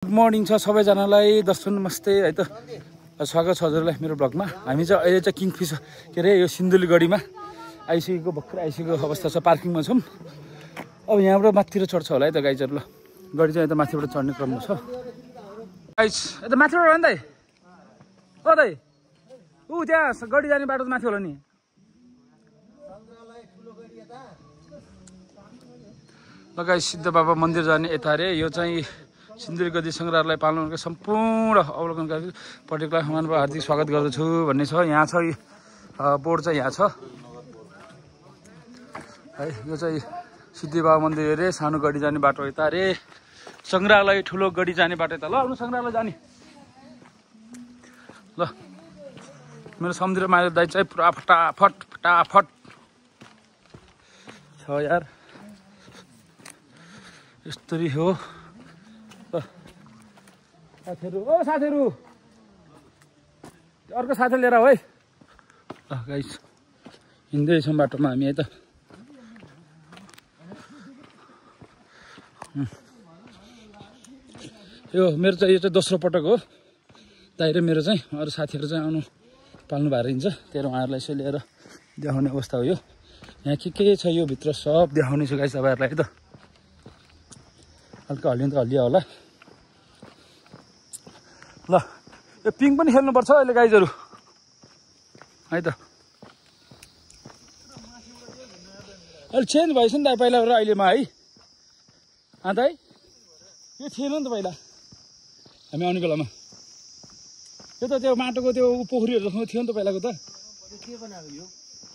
Good morning छ सबैजनालाई दर्शन नमस्ते है त स्वागत छ हजुरलाई मेरो ब्लगमा। हामी चाहिँ अहिले चाहिँ किङफिसर के अरे यो सिन्धुलीगढीमा आइसकेको भर्खर आइसकेको अवस्था छ। पार्किङमा छौँ। अब यहाँबाट माथितिर चढ्छ होला है त गाइजहरू। ल गडी चाहिँ यता माथिबाट चढ्ने क्रममा छ गाइज। यता माथिबाट हो नि दाइ। ओ दाइ ऊ त्यहाँ गडी जाने बाटो माथि होला नि। ल गाइज सिद्ध बाबा मन्दिर जाने यता अरे। यो चाहिँ सिन्धुलीगढी सङ्ग्रहालय पालनको सम्पूर्ण अवलोकनकारी पर्यटकलाई महानुभाव हार्दिक स्वागत गर्दछु भन्ने छ। यहाँ छ बोर्ड चाहिँ यहाँ छ है। यो चाहिँ सिद्धि बाबा मन्दिर अरे। सानो गडी जाने बाटो यता अरे। सङ्ग्रहालय ठुलो गडी जाने बाटो यता। ल आउनु सङ्ग्रहालय जाने। ल मेरो समुद्र माया दाइ चाहिँ पुरा फटाफट फटाफट छ यार। यस्तरी हो साथीहरू। ओ साथीहरू अर्को साथी लिएर हो है। ल गाइस हिँड्दैछौँ बाटोमा हामी है त। यो मेरो चाहिँ यो चाहिँ दोस्रो पटक हो दाइ र मेरो चाहिँ। अरू साथीहरू चाहिँ आउनु पाल्नु भएर हिँड्छ। त्यही उहाँहरूलाई यसो लिएर देखाउने अवस्था हो यो। यहाँ के छ यो भित्र सब देखाउने छु गाइस तपाईँहरूलाई है त। हल्का हल्लिनु त हल्लियो होला। ल यो पिङ पनि खेल्नुपर्छ अहिले गाइजहरू है त। अहिले चेन्ज भएछ नि त पहिला र अहिलेमा है। दाइ यो थिएन नि त पहिला हामी आउने बेलामा। यो त त्यो माटोको त्यो पोखरीहरू जस्तो थियो नि त पहिलाको त।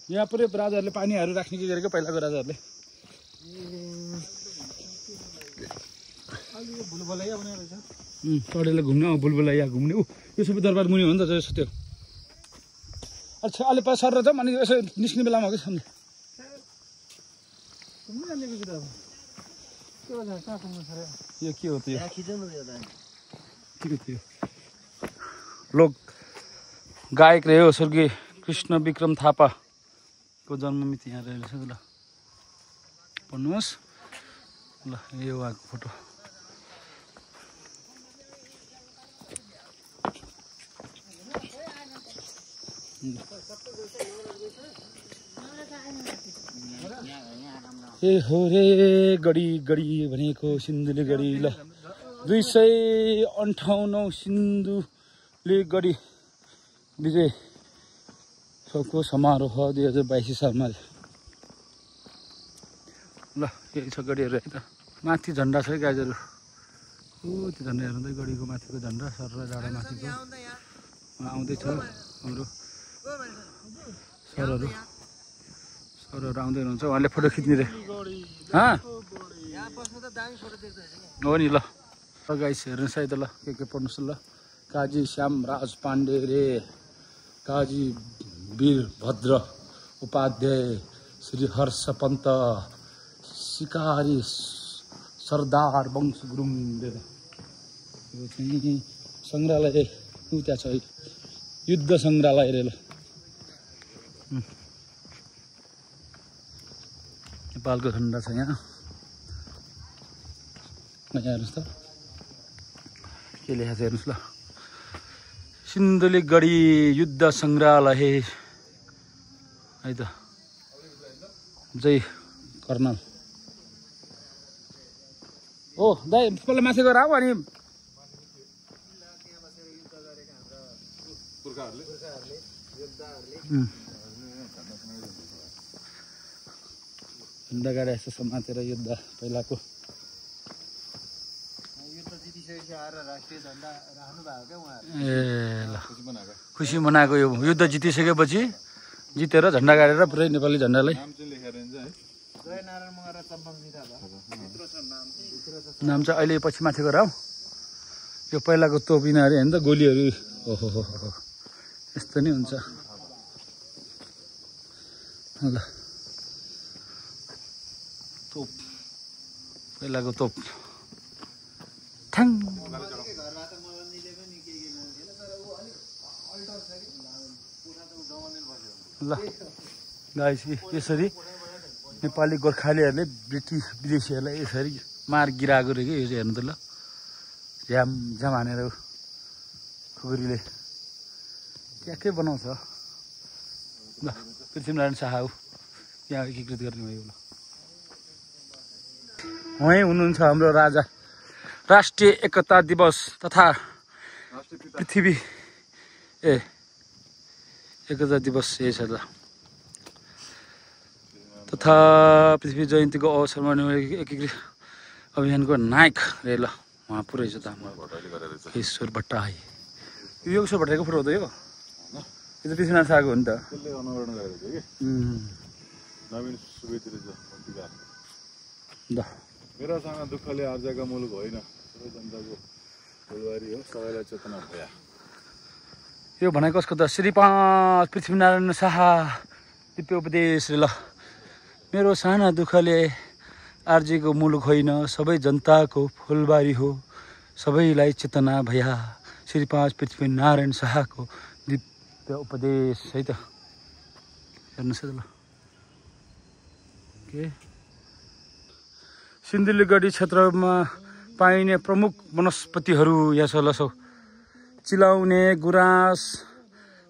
यहाँ पुरै राजाहरूले पानीहरू राख्ने के गरेको पहिलाको राजाहरूले। चढेर घुम्ने बुलबुला यहाँ घुम्ने ऊ यो सबै दरबार मुनि हो नि त जस्तो त्यो। अच्छा अहिले पछि सर जाउँ अनि यसो निस्किने बेलामा हो कि सम्झे। यो के हो त्यो के थियो लोक गायक रहे हो स्वर्गीय कृष्ण विक्रम थापाको जन्ममिति यहाँ रहेछ। ल पढ्नुहोस्। ल यो उहाँको फोटो। ए हो रे गडी गडी भनेको सिन्धुलीगढी। ल 258 सिन्धुलीगढी विजय सबको समारोह 2022 सालमा। ल यही छ गडीहरू है त। माथि झन्डा छ है गाइजहरू। ऊ त्यो झन्डा हेर्दै गडीको माथिको झन्डा सर र डाँडा माथिको आउँदैछ। हाम्रो सरहरू आउँदै हुनुहुन्छ। उहाँले फोटो खिच्ने रे हो नि। ल गाइस हेर्नुहोस् है त। ल के पढ्नुहोस् ल। काजी श्यामराज पाण्डे रे, काजी वीरभद्र उपाध्याय, श्री हर्ष पन्त, सिकारी सरदार वंश गुरुङ रे। यो चाहिँ सङ्ग्रहालय ऊ त्यहाँ छ युद्ध सङ्ग्रहालय रे। ल नेपालको झन्डा छ यहाँ। हेर्नुहोस् त के लेखेको छ हेर्नुहोस्। ल सिन्धुलीगढी युद्ध सङ्ग्रहालय है त। जय कर्नल। ओ दाइ पहिला माथि गएर आऊ अनि झन्डा गाडी यस्तो समातेर युद्ध पहिलाको ए ल खुसी मनाएको। यो युद्ध जितिसकेपछि जितेर झन्डा गाडेर पुरै नेपाली झन्डालाई नाम चाहिँ अहिले पछि माथि गएर आऊ। यो पहिलाको तोपिनाहरू होइन त गोलीहरू। ओहो हो यस्तो नै हुन्छ। ल तोप पहिलाको तोप ठ्याङ। ल गाइस यसरी नेपाली गोर्खालीहरूले ब्रिटिस विदेशीहरूलाई यसरी मार गिराएको रहेछ। यो चाहिँ हेर्नु त। ल झ्याम झ्याम हानेर खुकुरीले ट्याक्कै बनाउँछ ल। पृथ्वीनारायण शाह हो यहाँ एकीकृत गर्ने भयो ल। उहाँ हुनुहुन्छ हाम्रो राजा, राष्ट्रिय एकता दिवस तथा पृथ्वी एकता दिवस यही छ त। तथा पृथ्वी जयन्तीको अवसरमा एकीकृत अभियानको नायक रे ल। उहाँ पुरै छ त हाम्रो ईश्वर भट्टराई। यो ईश्वर भट्टराईको फोटो हो त यो? यो त पृथ्वीनारायण शाहको हो नि त। नवीन सुवेदी ल मेरा साना दुःखले आर्जका मुलुक होइन, सबै जनताको फुलबारी हो, सबैलाई चेतना भया। यो भनाइ कसको त? श्री 5 पृथ्वीनारायण शाह दिव्य उपदेश रे ल। मेरो साना दुःखले आर्जेको मुलुक होइन, सबै जनताको फुलबारी हो, सबैलाई चेतना भया। श्री 5 पृथ्वीनारायण शाहको दिव्य उपदेश है त। हेर्नुहोस् है त ल। के सिन्धुलीगढी क्षेत्रमा पाइने प्रमुख वनस्पतिहरू यहाँ छ ल। चिलाउने, गुराँस,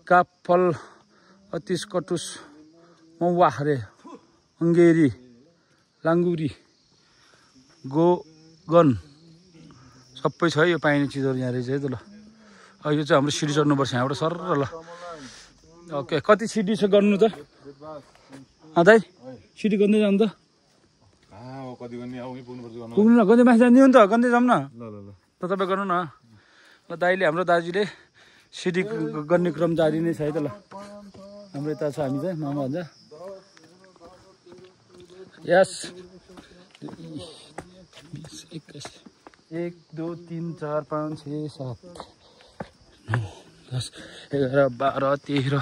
काफल, अतिस कटुस, मौवा हरे, अङ्गेरी, लाङ्गुरी, गोगन सबै छ यो पाइने चिजहरू यहाँ रहेछ है त ल। यो चाहिँ हाम्रो सिडी चढ्नुपर्छ यहाँबाट सर ल। ओके, कति सिडी छ गर्नु त? दाइ सिडी गर्दै जानु त। पुग्नु न, गन्दै माथि जाने हो नि त, गन्दै जाऊँ न। त तपाईँ गर्नु न ल। दाइले हाम्रो दाजुले सिडी गर्ने क्रम जारी नै छ है त ल। हाम्रो यता छ, हामी चाहिँ मामा भन्छ यस। 1 2 3 4 5 6 7 9 10 11 12 13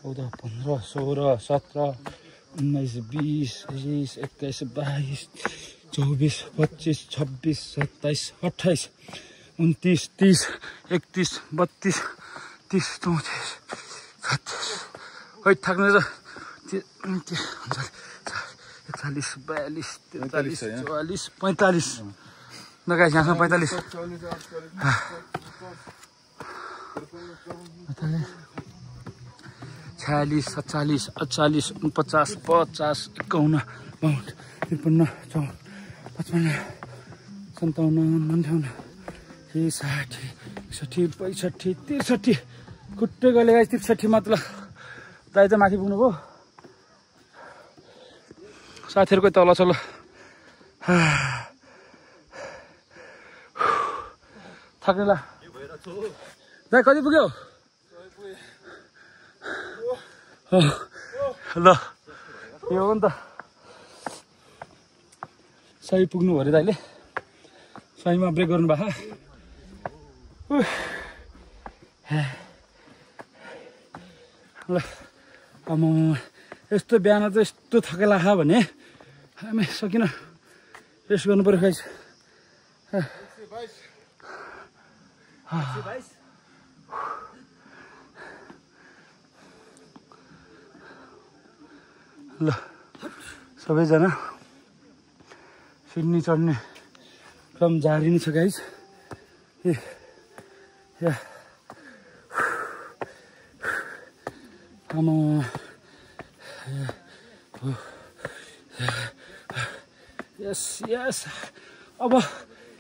14 15 16 17 19 20 21 21 22 24 25 26 27 28 29 30 31 32 30 34 36 खै थाक्नु छ। 41 42 43 44 45 नगाइस यहाँसम्म 45 46 47 48 49 50 51 52 53 54 55 56 57 58 60 61 62 63 खुट्टै गले गाइस 63 मात्र। दाइ त माथि पुग्नु भयो, साथीहरूको तल छ ल। थाक्ने ल। दाइ कति पुग्यो? ल यो हो नि त सही पुग्नु भयो अरे दाइले। सहीमा ब्रेक गर्नु भएको। ल आमा यस्तो बिहान चाहिँ यस्तो थकेला खा भने हामी सकिन, रेस्ट गर्नु पर्यो खाइस। ल सबैजना सिडनी चढ्ने क्रम जारी नै छ गाइस। आमा यस यस अब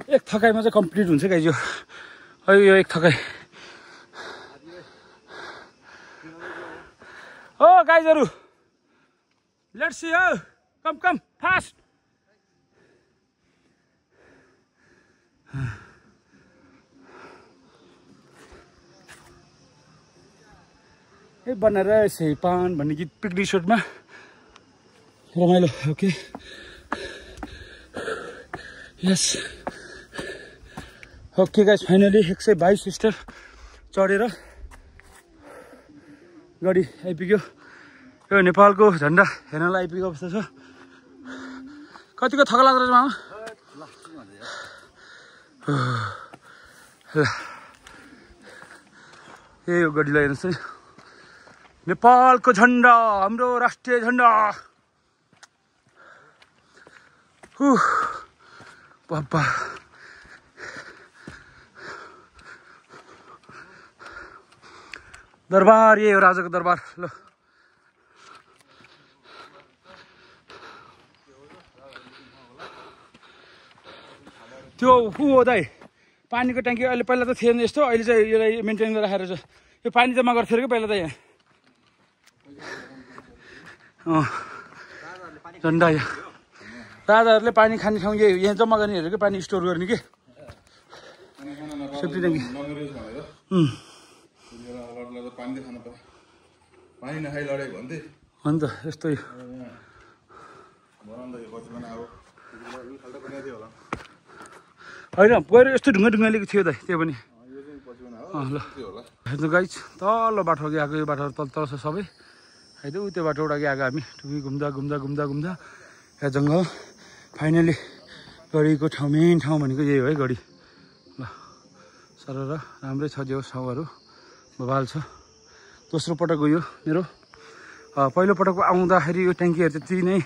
एक थकाइमा चाहिँ कम्प्लिट हुन्छ गाइस यो। यो एक थकाइ हो गाइजहरू। लेट्स सी हो, कम कम फास्ट। ए बनाएर यसै पान भन्ने गीत पिकनिक स्पोटमा रमाइलो। ओके यस ओके गाइस, फाइनली 122 स्टेप चढेर गाडी आइपुग्यो। यो नेपालको झन्डा हेर्नलाई आइपुगेको अवस्था छ। कतिको थका लाग्दो रहेछ मामा? यो गाडीलाई हेर्नुहोस् है, नेपालको झन्डा, हाम्रो राष्ट्रिय झन्डा। बाबा दरबार यही हो राजाको दरबार ल त्यो हो दाइ पानीको ट्याङ्की अहिले पहिला त थिएन यस्तो अहिले चाहिँ यसलाई मेन्टेन गरेर राखेर छ यो पानी जम्मा गर्थ्यो कि पहिला त यहाँ झन्डा यहाँ राजाहरूले पानी खाने ठाउँ यही यहाँ जम्मा गर्नेहरू कि पानी स्टोर गर्ने कि सेफ्टी ट्याङ्की हो नि त यस्तै होइन गएर यस्तो ढुङ्गा ढुङ्गालेको थियो त त्यो पनि ल हेर्नु गाइज तल्लो बाटो अघि आएको यो बाटोहरू तल तल छ सबै है त उ त्यो बाटोबाट अघि आएको हामी टुपी घुम्दा घुम्दा घुम्दा घुम्दा यहाँ जङ्गल फाइनली गढीको ठाउँ मेन ठाउँ भनेको यही हो है गढी ल सर र राम्रै छ जो ठाउँहरू बबाल छ दोस्रो पटक गयो मेरो पहिलो पटक आउँदाखेरि यो ट्याङ्कीहरू त्यति नै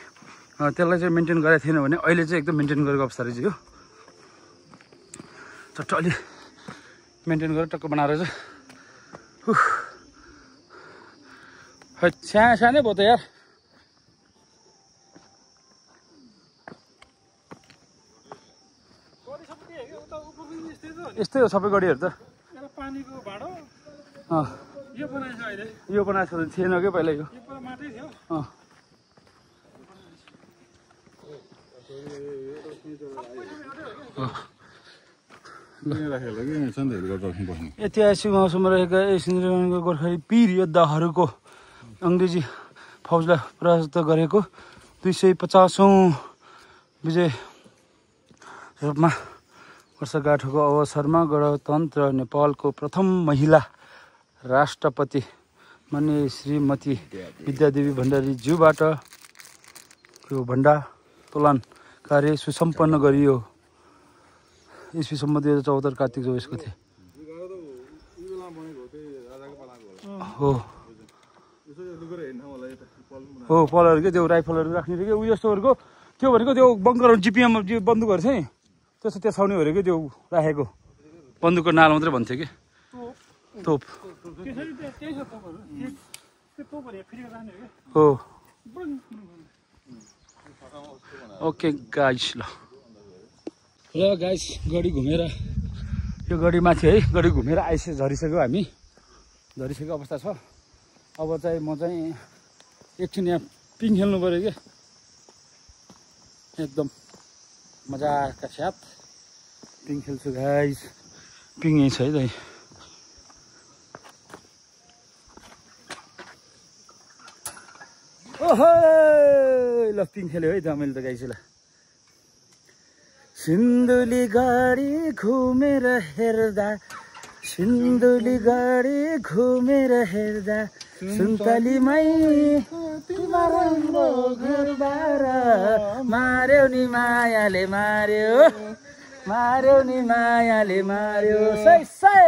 त्यसलाई चाहिँ मेन्टेन गरेको थिएन भने अहिले चाहिँ एकदम मेन्टेन गरेको अवस्था रहेछ यो चट्ट अलि मेन्टेन गरेर टक्क बनाएर चाहिँ सानै भयो त यार यस्तै हो सबै गढीहरू त पानीको भाडो यो बनाएको छ थिएन कि पहिला यो माटै थियो ऐतिहासिक मौसममा रहेका सिन्धुलीको गोर्खाली वीर योद्धाहरूको अङ्ग्रेजी फौजलाई परास्त गरेको 250औं विजय रूपमा वर्षगाँठको अवसरमा गणतन्त्र नेपालको प्रथम महिला राष्ट्रपति माननीय श्रीमती विद्यादेवी भण्डारीज्यूबाट यो भण्डातोलन कार्य सुसम्पन्न गरियो। इस्वी सम्म 2074 कार्तिक 24 को थिए हो पलहरू के त्यो राइफलहरू राख्ने थियो कि उयो यस्तोहरूको त्यो भनेको त्यो बङ्करहरू जिपिएम बन्दुकहरू छ नि त्यस्तो तेर्साउने हो कि त्यो राखेको बन्दुकको नाल मात्रै भन्थ्यो कि तोप हो ओके गाइस ल गाइस गढी घुमेर यो गढी माथि है गढी घुमेर झरिसक्यो हामी झरिसकेको अवस्था छ। अब चाहिँ म चाहिँ एकछिन यहाँ पिङ खेल्नु पऱ्यो क्या एकदम मजाका साथ पिङ खेल्छु गाइस पिङ यहीँ छ है दाइ ओहो ल पिङ खेल्यो है त मैले त गाइसलाई सिन्धुली गाडी घुमेर हेर्दा सिन्धुली गाडी घुमेर हेर्दा सुन्तलीमै तिम्रो घरबार मार्यो नि मायाले मार्यो मार्यो नि मायाले मार्यो सै सै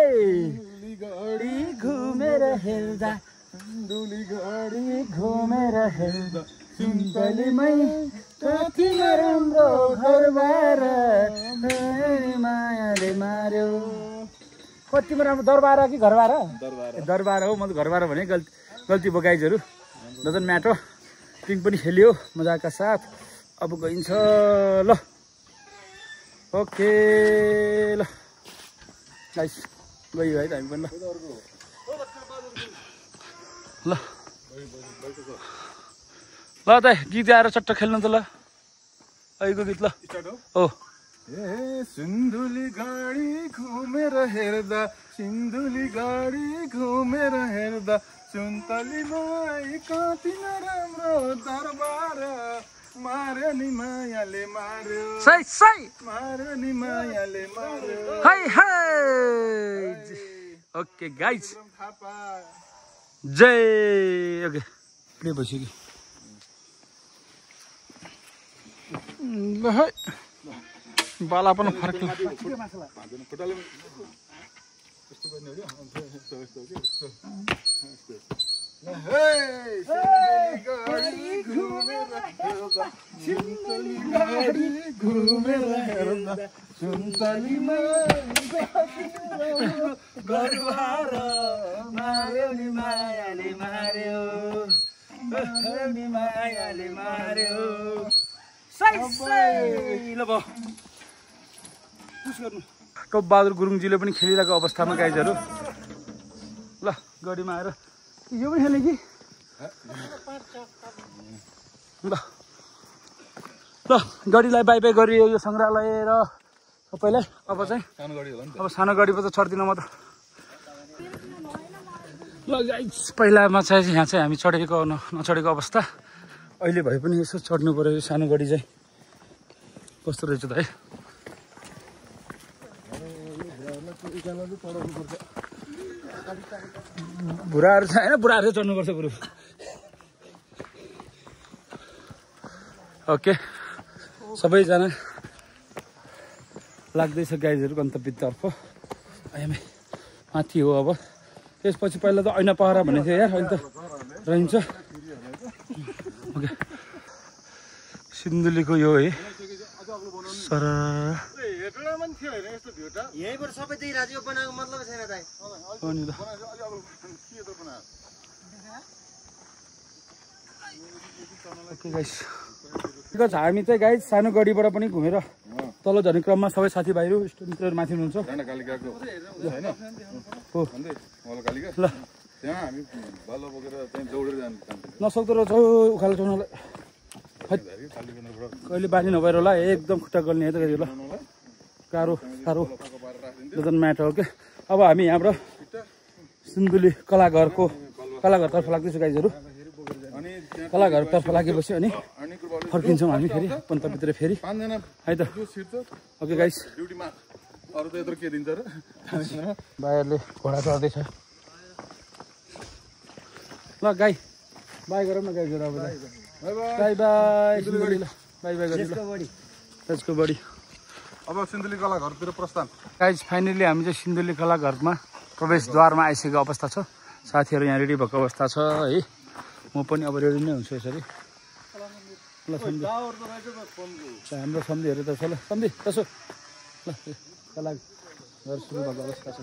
गाडी घुमेर हेर्दा सिन्धुली गाडी घुमेर हेर्दा सुन्तलीमै कति राम्रो घरबार मायाले मार्यो कतिमा राम्रो दरबार कि घरबार दरबार हो म त घरबार भने गल्ती बोकाइजहरू डजन म्याटर पिङ पनि खेल्यो मजाका साथ अब गइन्छ ल ओके ल गाइस गयो है त हामी पनि ल ल त गीत आएर चट्ट खेल्नु त ल अहिलेको गीत ल हो ए सिन्धुली गाडी घुमेर हेर्दा सिन्धुली गाडी घुमेर हेर्दा सुन्तलीमै कति राम्रो दरबार मार्यो नि मायाले मार्यो सै सै मार्यो नि मायाले मार्यो हाय हाय ओके गाइस जय ओके प्ले भइसक्यो ल है बाला पनि फर्क नि मायाले मार्यो नि मायाले मार्यो ल भयो पुस गर्नु टप बहादुर गुरुङजीले पनि खेलिरहेको अवस्थामा गाइजहरू ल गढीमा आएर यो पनि खेल्ने कि ल ल गढीलाई बाई बाई गरियो यो सङ्ग्रहालय र सबैलाई अब चाहिँ अब सानो गढी पो त चढ्दिनँ म त ल गाइस पहिलामा चाहिँ यहाँ चाहिँ हामी चढेको नचढेको अवस्था अहिले भए पनि यसो चढ्नु पऱ्यो यो सानो गढी चाहिँ कस्तो रहेछ त है बुढाहरू छ होइन बुढाहरू चढ्नुपर्छ बरु ओके सबैजना लाग्दैछ गाइजहरू गन्तव्यतर्फ आइमे माथि हो अब त्यसपछि पहिला त ऐना पहरा भन्ने थियो यार अहिले त रहन्छ ओके सिन्धुलीको यो है सर यहीँबाट सबै देखिरहेको बनाएको मतलब छैन दाइ हो नि त ओके गाइस बिकज हामी चाहिँ गाइस सानो गढीबाट पनि घुमेर तल झर्ने क्रममा सबै साथीभाइहरू स्टुडेन्टहरू माथि हुनुहुन्छ ल नसक्दो रहेछ उखालो चढ्नलाई कहिले बानी नभएर होला एकदम खुट्टा गल्ने है त ल गाह्रो साह्रो डजन्ट म्याटर ओके अब हामी यहाँबाट सिन्धुली कलाघरतर्फ लाग्दैछु गाइजहरू कलाघरतर्फ लागेपछि अनि फर्किन्छौँ हामी फेरि गन्तव्यतिर फेरि है त ओके गाइस भाइहरूले घोडा चढ्दैछ ल गाई बाई गरौँ न गाइजहरू अब बाई बाई सिन्धुली ल बाई बाई गरेर त्यसको बढी अब सिन्धुली कलाघरतिर प्रस्थान गाइज फाइनली हामी चाहिँ सिन्धुली कलाघरमा प्रवेशद्वारमा आइसकेको अवस्था छ साथीहरू यहाँ रेडी भएको अवस्था छ है म पनि अब रेडी नै हुन्छु यसरी ल सम्झी हाम्रो सम्झीहरू त छ ल सम्झी त्यसो ल कलाघर सुरु भएको अवस्था छ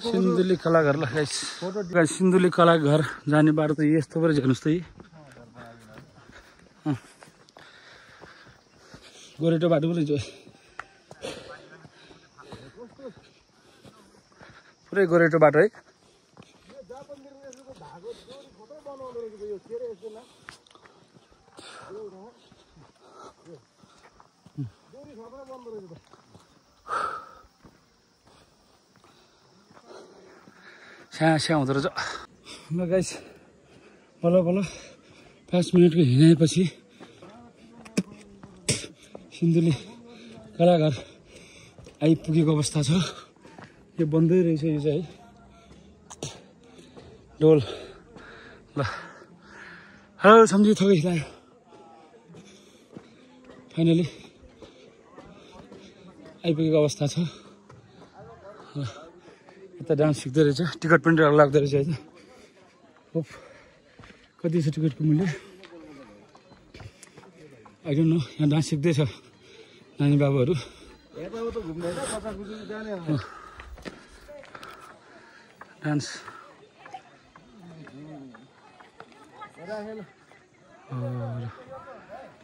सिन्धुली कलाघर ल गाइस सिन्धुली कलाघर जाने बाटो त यस्तो पऱ्यो हेर्नुहोस् त गोरेटो बाटो पनि रहेछ पुरै गोरेटो बाटो है स्या हुँदो रहेछ ल गाइस बल्ल 5 मिनटको हिँडाएपछि सिन्धुली कलाघर आइपुगेको अवस्था छ यो बन्दै रहेछ यो चाहिँ डोल ल हेलो सम्झी थकै लाग्यो फाइनली आइपुगेको अवस्था छ ल यता डान्स सिक्दै रहेछ टिकट पनि डर लाग्दो रहेछ होइन होप कति छ टिकटको मूल्य आई डोन्ट नो यहाँ डान्स सिक्दैछ नानी बाबुहरू dance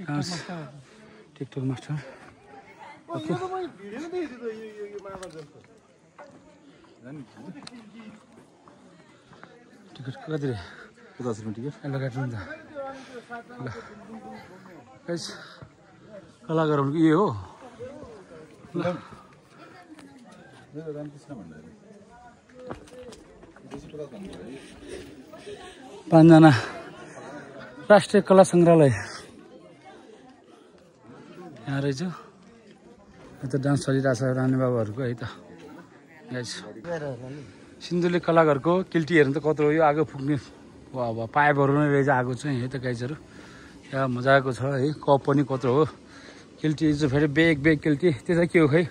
dance TikTok master okay ticket कति रे 50 रुपियाँ टिकट ल काट्नु नि त ल गाइस कलाघर भनेको यो हो ल पाँचजना राष्ट्रिय कला सङ्ग्रहालय यहाँ रहेछ यता डान्स चलिरहेछ रानी बाबुहरूको है त गाइस सिन्धुली कलाघरको किल्टी हेर्नु त कत्रो हो यो आगो फुक्ने अब पाइपहरू नै रहेछ आगो चाहिँ है त गाइजहरू यहाँ मजाको छ है कप पनि कत्रो हो किल्टी चाहिँ फेरि बेग किल्टी त्यो चाहिँ के हो खै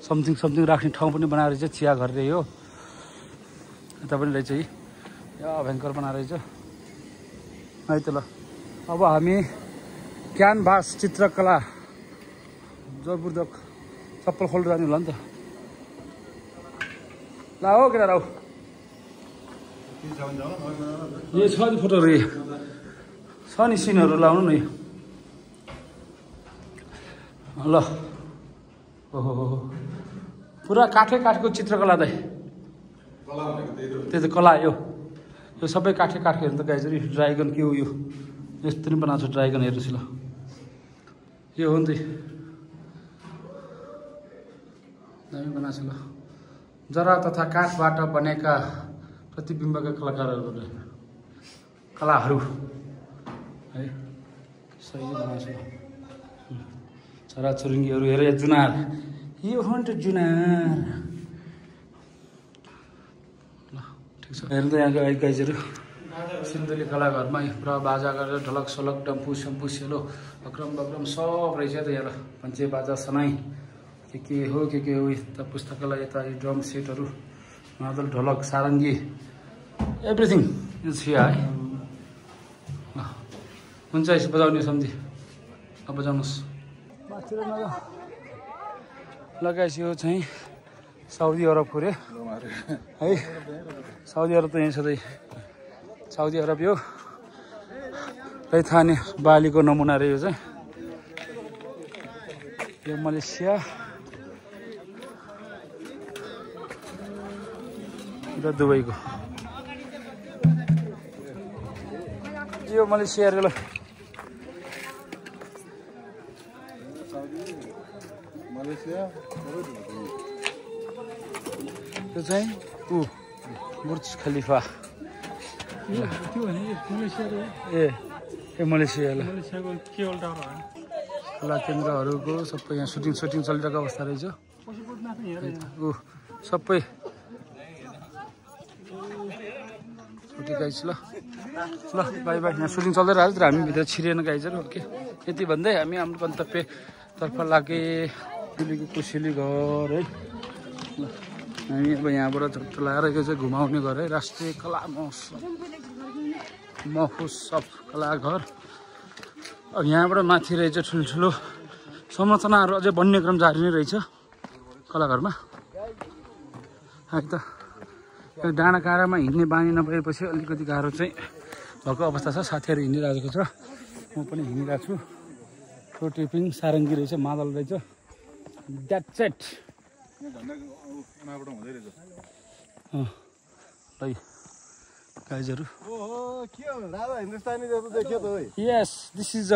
समथिङ राख्ने ठाउँ पनि बनाएर रहेछ चिया घर रे हो यता पनि रहेछ है यहाँ भयङ्कर बनाएर रहेछ है त ल अब हामी क्यानभास चित्रकला जबरदस्त चप्पल खोलेर जानु होला नि त ल हो केटा राउ यो छ नि फोटोहरू यो छ नि सिनहरू लाउनु न यो ल ओहो पुरा काठको चित्रकला दाइ त्यो त कला यो सबै काठको हेर्नु त गाइजहरू ड्राइगन के हो यो यस्तो नि बनाएको छ ड्राइगन हेर्नुहोस् ल यो हो नि त दामी बनाएको छ ल जरा तथा काठबाट बनेका प्रतिबिम्बका कलाहरू है सही बनाएको छ चराचुरुङ्गीहरू हेर जुनार यो हो नि त जुनार ल ठिक छ हेर्नु त यहाँको गाइजहरू सिन्धुली कलाघरमा पुरा बाजा गरेर ढलक सलक डम्फु सम्फु सेलो अक्रम बक्रम सब रहेछ त यहाँ पञ्चे बाजा सनाई के हो यता पुस्तकालय यता ड्रम सेटहरू मादल ढोलक सारङ्गी एभ्रिथिङ इज हियर है हुन्छ यसो बजाउने सम्झी अब बजाउनुहोस् माथिर लगाएपछि यो चाहिँ साउदी अरबको रे है साउदी अरब त यहीँ सधैँ साउदी अरब यो रैथाने बालीको नमुना रे यो चाहिँ यो मलेसिया र दुबईको यो मलेसिया रे ल त्यो चाहिँ बुर्ज खलिफा ए मलेसिया ल कला केन्द्रहरूको सबै यहाँ सुटिङ चलिरहेको अवस्था रहेछ सबै गाइज ल बाई यहाँ सुटिङ चल्दै रहेछ तर हामी भित्र छिरेन गाइजहरू ओके यति भन्दै हामी हाम्रो गन्तव्यतर्फ लागे दिल्लीको कुशेली घर है ल हामी अब यहाँबाट चलाइरहेको चाहिँ घुमाउने घर है राष्ट्रिय कला महोत्सव कलाघर अब यहाँबाट माथि रहेछ ठुल्ठुलो संरचनाहरू अझै बन्ने क्रम जारी नै रहेछ कलाघरमा है त डाँडा काँडामा हिँड्ने बानी नभएपछि अलिकति गाह्रो चाहिँ भएको अवस्था छ साथीहरू हिँडिरहेको छ म पनि हिँडिरहेको छु टो टिपिङ सारङ्गी रहेछ मादल रहेछ द्याट्स इट है गाइजहरू yes this is the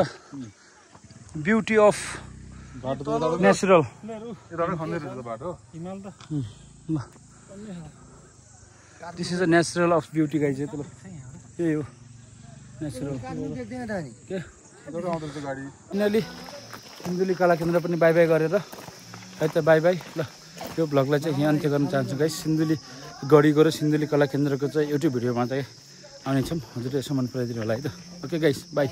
beauty of natural this is the natural of beauty guys यही हो नेचुरल के फाइनली सिन्धुली कला केन्द्र पनि बाई बाई गरेर है त बाई बाई ल यो भ्लगलाई चाहिँ यहाँ अन्त्य गर्न चाहन्छु गाइस सिन्धुली गढीको र सिन्धुली कला केन्द्रको चाहिँ एउटै भिडियोमा चाहिँ आउनेछौँ हजुरले यसो मन पराइदिनु होला है त ओके गाइस बाई